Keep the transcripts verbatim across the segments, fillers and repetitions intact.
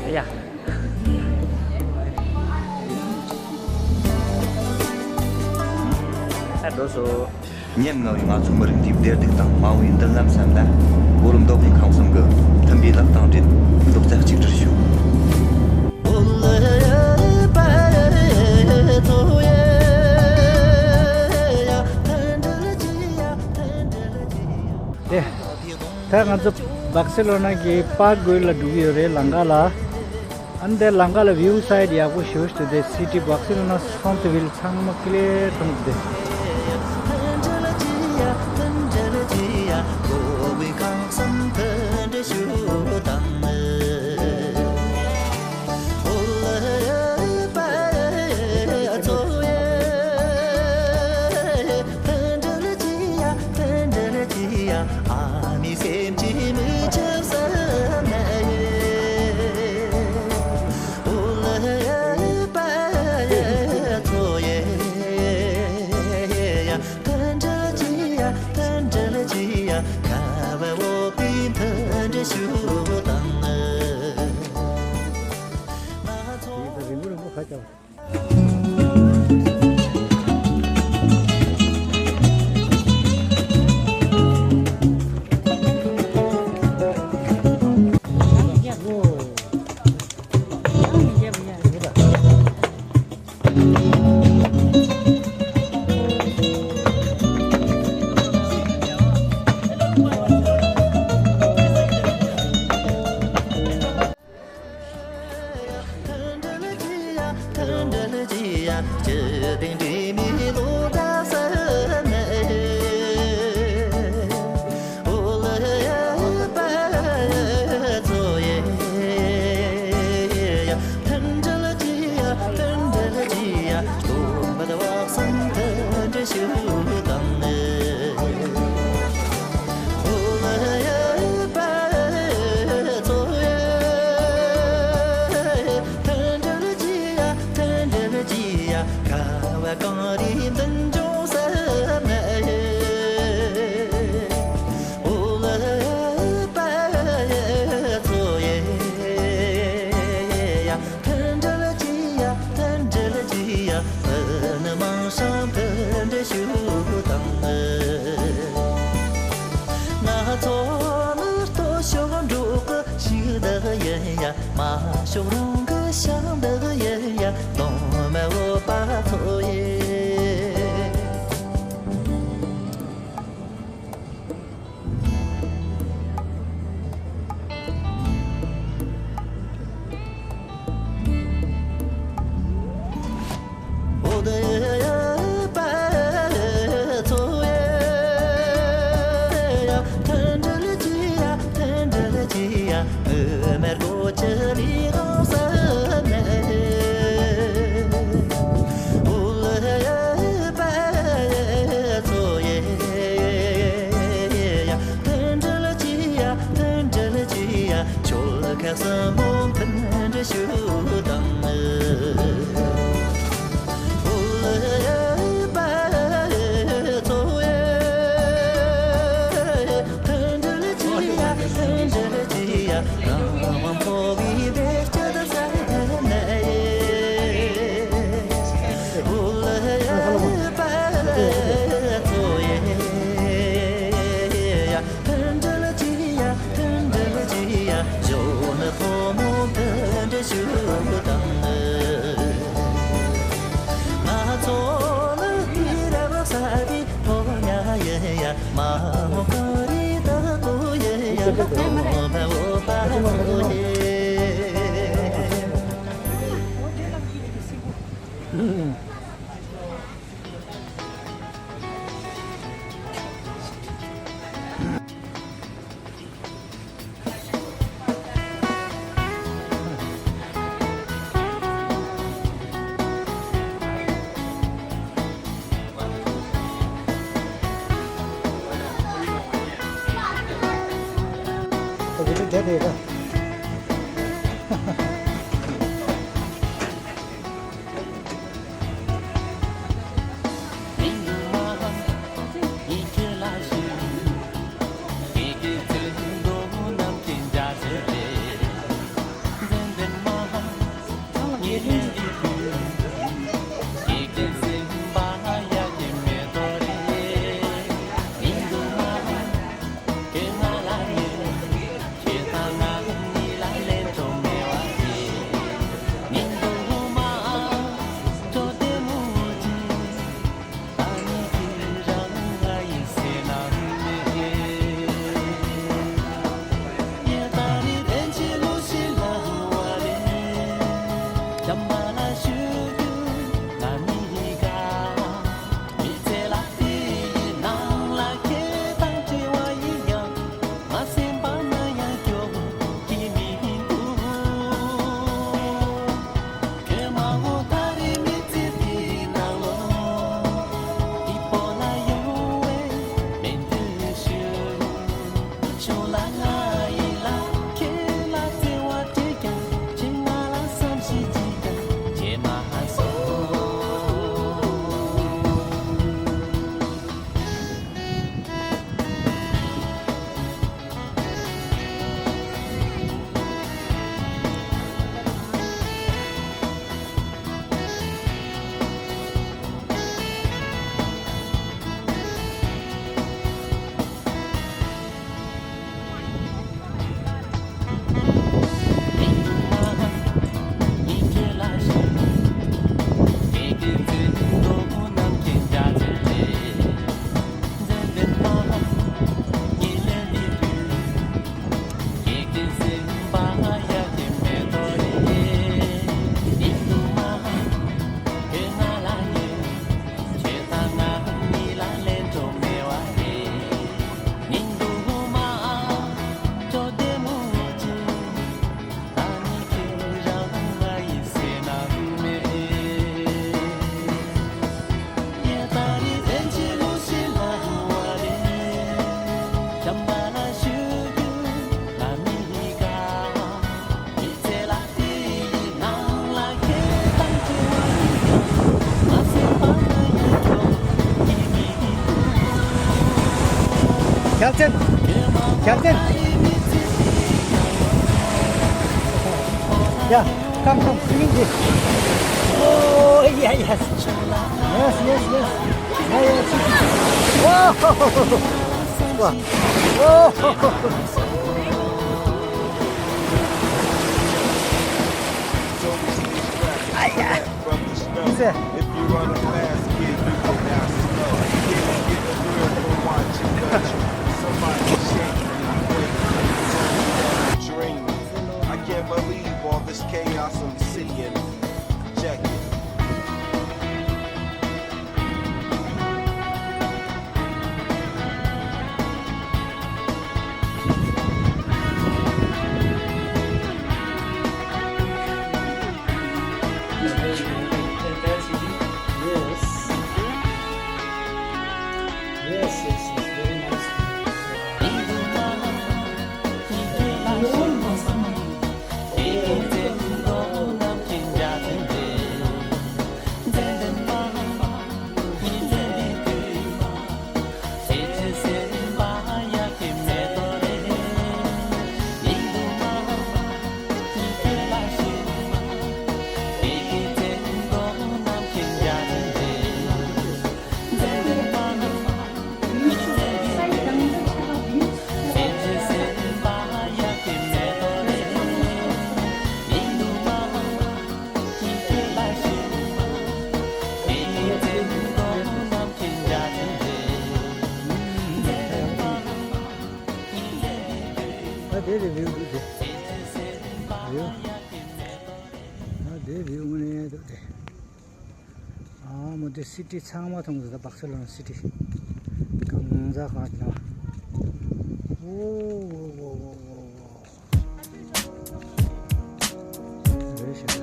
ཡ། ད་འགྲོ་སོང་། ཉམ་ང་བའི་ང་ཚོ་མི་རིགས་འདིའི་བདེ་སྡུག་དང་མ་འོངས་པའི་མདུན་ལམ་བསམ་ན། བོད་མདོ་དབུས་ཁམས་གསུམ་གྱི་མཐུན་པའི་ལག་གདང་སྦྲེལ། རྡོག་རྩ་གཅིག་སྒྲིལ་ཞུ། ད་ང་ཚོ་བག་སི་ལོ་ན་གི་པཱརཀ་དགོན་ལ་འགྲོ་གི་ཡོད་རེད། ལམ་ཁ་ལ། ཨ་ནི་དེ་ལམ་ཁ་ལ་བིའུ་སའེ་ཌི་ཡག་པོ་ཞེ་པོ་ཞིག་འདུག་དེ་སི་ཊི་བག་སི་ལོ་ན་སོང་དེ་བིལ་ཚང་མ་ཀི་ལིར་མཐོང་གི་འདུག་ཞལ་ཆེན། ཞལ་ཆེན། Yeah, come, come, singing this. Oh, yeah, yes. Yes, yes, yes. Yeah, yes. Whoa! Whoa! Whoa! If you run a fast kid, you go down slow. Kids get real for watching country. Somebody shaking, waiting, dreaming. I can't believe all this chaos I'm seeing. Check it. Yes. Yes, yes, yes. Very nice. ཨ་དེ་རེད་བིའུ་འདུག་དེ། བིའུ། ཨ་དེ་བིའུ་དངོས་གནས་འདུག་དེ། ཨ་མོ་དེ་སི་ཊི་ཚང་མ་མཐོང་གི་འདུག་བག་ཚ་ལོན་སི་ཊི། གང་ཟག་གང་ཞིག་ན། ཨོ་ཨོ་ཨོ་ཨོ་ཨོ། རེད་ཤག་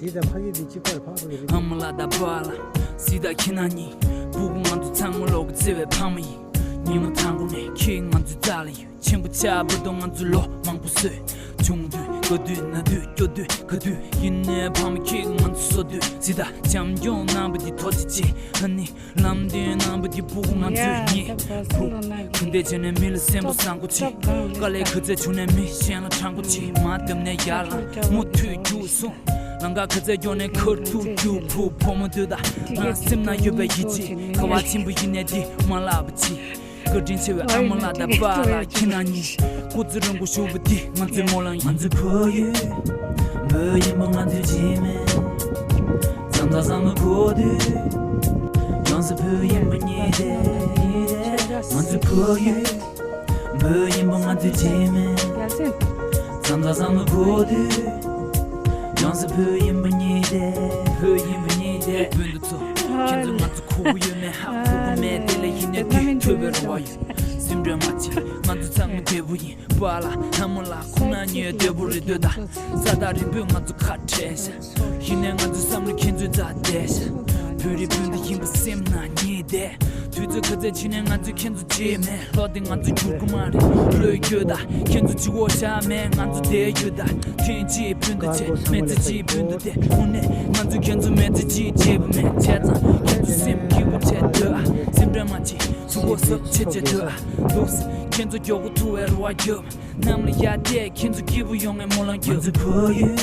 དེ་དང་ཕ་གི་དེ་གཅིག་པར་ཕག་པ་གི་རེད། ཨ་མ་ལགས་དང་པཱ་ལགས། སྲིད་དང་ཁྱེད་རྣམ་གཉིས། སྤུ་གུ་ང་ཚོ་ཚང་མ་ལོག་གི་བརྩེ་བའི་ཕ་མ་ཡིན། ཉིན་མོ་དང་པོ་ནས་ཁྱེད་ང་ཚོའི་རྩ་ལ་ཡོད། ཆེན་པོ་ཆགས་བར་དུ་ང་ཚོས་ལོ་མང་པོ་བཟོས། ཆུང་དུས་ ག་དུས་ན་དུས་སྐྱོ་དུས་ག་དུས་ཡིན་ནའི་ཕ་མ་ཁྱེད་ཀྱིས་ང་ཚོ་གསོ་དུས་ཇི་ལྟར་བྱམས་སྐྱོང་གནང་བ་འདི་ཐུགས་རྗེ་ཆེ། ཨ་ནི་ལམ་སྟོན་གནང་བ་འདི་ཕྲུ་གུ་ང་ཚོའི་ཡ་ཉིད་ད་བར་སུ་ཕྲུ་ལོ་ན་གུ་འདེད་བྱས་ནས་མི་ལ་སེམས་པ་བཟང་པོ་བྱེད། དཀའ་ལས་ག་ཚད་བྱུང་ནའི་མི་གཞན་ལ་དྲང་པོ་བྱེད། མ་བདམས་ནས་ཡར་ལངས་མུ་མཐུད་རྒྱུགས་སོང་། ལམ་ཁ་ག་ཚད་མགྱོགས་ནའི་ཁ་ཐུག་རྒྱུགས། ཕུག་ཕོ་མོ་འདི་དག་ང་སེམས་ན་ཡོད་པའི་ཡིད་ཆེས། ག་བ་ཆེན་པོ་ཡིན་ནའི་འདི་མ་བརླག་པ་བྱེད། བཀའ་དྲིན་ཆེ་བའི་ཨ་མ་ལགས་དང་པཱ་ལགས་ཁྱེད་རྣམ་གཉིས། སྐུ་ཚེ་རིང་པོ་བཞུགས་པ་འདི་ང་ཚོའི་སྨོན་ལམ་ཡིན། ང་ཚོའི་ཕ་ཡུལ་བོད་ཡིན་པ་ང་ཚོའི་རྗེས་མི། མཚམས་དང་བསམ་བློ་འཁོར་དུས་ཡོངས་སུ་བོད་ཡིན་པ་རྙེད་དེ། ང་ཚོའི་ཕ་ཡུལ་བོད་ཡིན་པ་ང་ཚོའི་རྗེས་མི། མཚམས་དང་བསམ་བློ་འཁོར་དུས་ཡོངས་སུ་བོད་ཡིན་པ་རྙེད་དེ། བོད་ཡིན་པ་རྙེད་དེ། སྤུན་ཟླ་ཚོ་ཁྱེད་ཚོ་ང་ཚོ་ཁུག་པ་ཡོད་མེད་ཧ་གོ་གི་མེད། དེ་ལས་ཡིན་ནའི་འདི་ཐོས་པའི་རེ་བ་ཡོད། སེམས་ཁྲལ་མ་བྱེད་ང་ཚོ་ཚང་མ་བདེ་པོ་ཡིན། པཱ་ལགས་ཨ་མ་ལགས་ཁོང་རྣམ་གཉིས་བདེ་པོ་རེད་འདོད་ད། ས་ཐག་རིང་པོས་ང་ཚོ་ཁ་བྲལ་ཤག་ཡིན་ནའི་ང་ཚོའི་བསམ་བློ་ཁྱེད་ཚོའི་རྩར་བསྡད་ཤག་བོད་རིགས་སྤུན་ཟླ་ཡིན་པ་སེམས་ནང་རྙེད་བསྡད། དུས་ཚོད་ག་ཚད་ཕྱིན་ནའི་ང་ཚོས་ཁྱེད་ཚོ་བརྗེད་མེད། བློ་འདི་ང་ཚོ་འགྱུར་གི་མ་རེད། བློས་འགྱོད་ད་ཁྱེད་ཚོ་གཅིག་པོ་བཞག་མེད། ང་ཚོ་བསྡད་ཡོད་ད། ཐེངས་གཅིག་སྤུན་ཟླ་བྱས་མི་ཚེ་གཅིག་སྤུན་ཟླ་བསྡད། དངོས་གནས་ང་ཚོས་ཁྱེད་ཚོ་མི་ཚེ་གཅིག་བརྗེད་པ་མེད། བྱས་ཙང་ཁྱེད་ཚོ་སེམས་སྐྱིད་པོ་བྱས་སྡོད་ཨ། སེམས་ཁྲལ་མ་བྱེད། གཟུགས་པོ་གཟབ་བྱས་བྱས་སྡོད་ཨ། འདུག་སེ་ཁྱེད་ཚོ་མགྱོགས་པོ་ཐུག་པའི་རེ་བ་རྒྱོབ། གནམ་ལ་ཡར་བལྟས་ཁྱེད་ཚོ་སྐྱིད་པོ་ཡོང་བའི་སྨོན་ལམ་རྒྱོབ། ང་ཚོའི་ཕ་ཡུལ་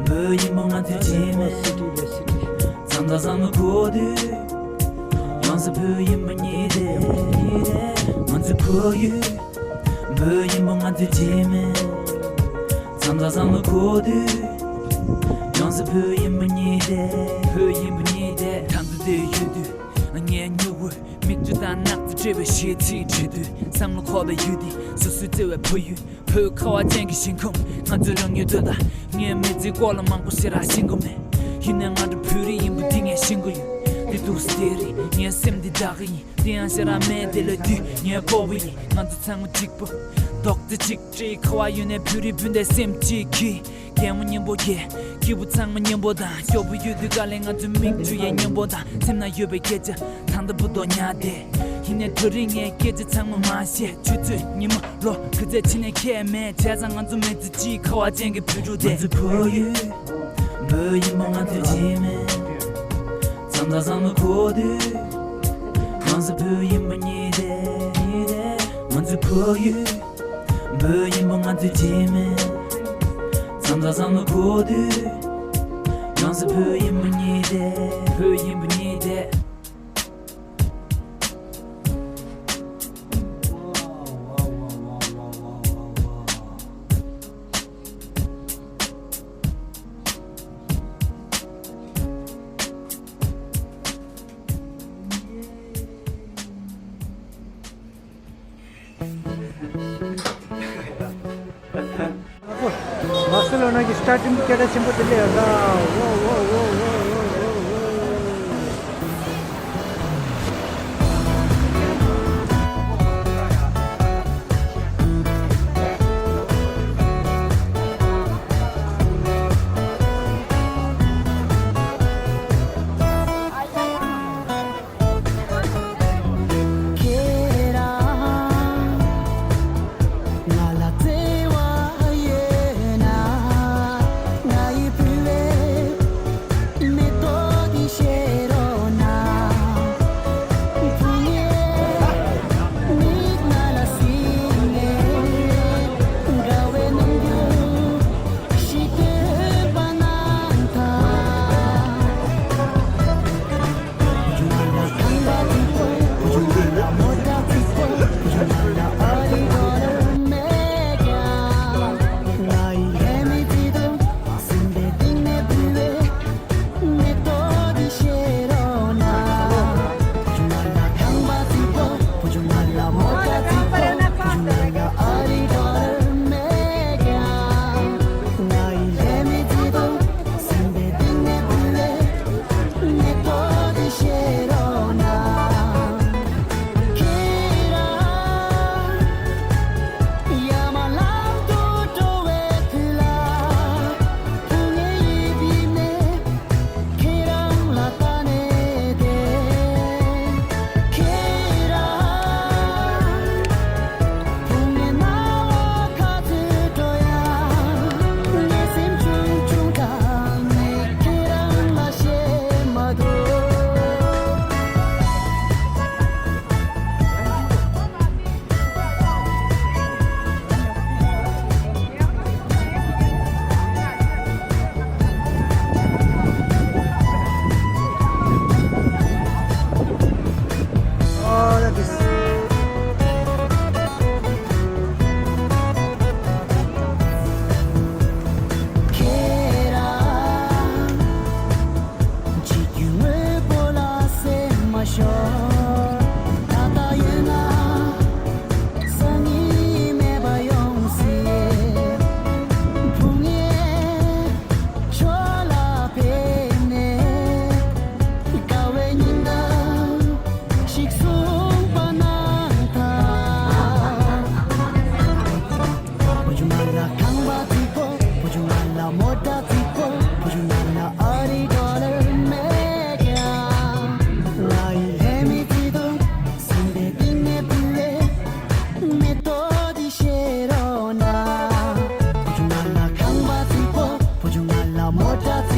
བོད་ཡིན་པ་ང་ཚོའི་རྗེས་མི། མཚམས་དང་བསམ་བློ་འཁོར་དུས་ཡོངས་སུ་བོད་ཡིན་པ་རྙེད་དེ། ང་ཚོའི་ཕ་ཡུལ་བོད་ཡིན་པ་ང་ཚོའི་རྗེས་མི། མཚམས་དང་བསམ་བློ་འཁོར་དུས་ཡོངས་སུ་བོད་ཡིན་པ་རྙེད་དེ། བོད་ཡིན་པ་རྙེད་དེ། ད་ལྟ་འདིར་ཡོད་དུས་ངའི་སྨྱུ་གུས་མིག་ཆུ་དང་སྣག་ཚ་བྲལ་བའི་གཞས་ཚིག་བྲིས་དུས་བསམ་བློ་འཁོར་བའི་ཡུལ་འདི། སོ་སོའི་བརྩེ་བའི་ཕ་ཡུལ། བོད་ཁ་བ་ཅན་གྱི་ཞིང་ཁམས། ང་ཚོས་རང་ཡུལ་འདོད་ད། ངའི་མི་ཚེའི་སྐོར་ལ་མང་པོ་ཞེ་དྲག་ཤེས་ཀྱི་མེད། ཡིན་ནའི་ང་ཚོ་བོད་རིགས་ཡིན་པ་འདི་ངས་ཤེས་ཀྱི་ཡོད། འདི་འདུག་སེ་བསྡད་རེད། ངའི་སེམས་འདི་བདག་གི་ཡིན། དེ་ཡང་ཞེ་དྲག་མེད། དེ་ལས་དུས་ངའི་སྤོབས་པ་ཡིན། ང་ཚོ་ཚང་མ་གཅིག་པ། རྡོག་རྩ་གཅིག་སྒྲིལ། ཁ་བ་ཡོད་ནའི་བོད་རིགས་སྤུན་ཟླའི་སེམས་གཅིག་གིས། གད་མོ་མཉམ་པོ་རྒྱག་སྐྱིད་པོ་ཚང་མ་མཉམ་པོ་དང་། སྐྱོ་པོ་ཡོད་དུས་དཀའ་ལས་ང་ཚོའི་མིག་ཆུ་ཡང་མཉམ་པོ་དང་། སེམས་ན་ཡོད་པའི་སྐད་ཆ་ད་ལྟ་བར་དུ་ཉར་བསྡད། ཡིན་ནའི་ད་རེས་ངས་སྐད་ཆ་ཚང་མ་མ་བཤད། ཆུ་ཚོད་ཉི་མ་ལོ་ག་ཚད་ཕྱིན་ནའི་ཁྱད་མེད། བྱས་ཙང་ང་ཚོ་མི་ཚེ་གཅིག་ཁ་བ་ཅན་གྱི་བོད་ཕྲུག་དེ། ང་ཚོའི་ཕ་ཡུལ་བོད་ཡིན་པ་ང་ཚོའི་རྗེས་མི། མཚམས་དང་བསམ་བློ་འཁོར་དུས་ཡོངས་སུ་བོད་ཡིན་པ་རྙེད་དེ། ང་ཚོའི་ཕ་ཡུལ་བོད་ཡིན་པ་ང་ཚོའི་རྗེས་མི། མཚམས་དང་བསམ་བློ་འཁོར་དུས་ཡོངས་སུ་བོད་ཡིན་པ་རྙེད་དེ། བོད་ཡིན་པ་རྙེད་དེ། ལགས་སོ། ལགས་སོ། ལོ་ན་གི་སི་ཊར་ཊིང་སྐད་གྲགས་ཆེན་པོ་དེ་འདྲ་ཡོད་ད། ཝོ་ཝོ། ཁྱེད་རང་ང་ལ་བརྩེ་བ་ཡོད་ན། ང་ཡི་བུ་ལས་ མོ་ཊ་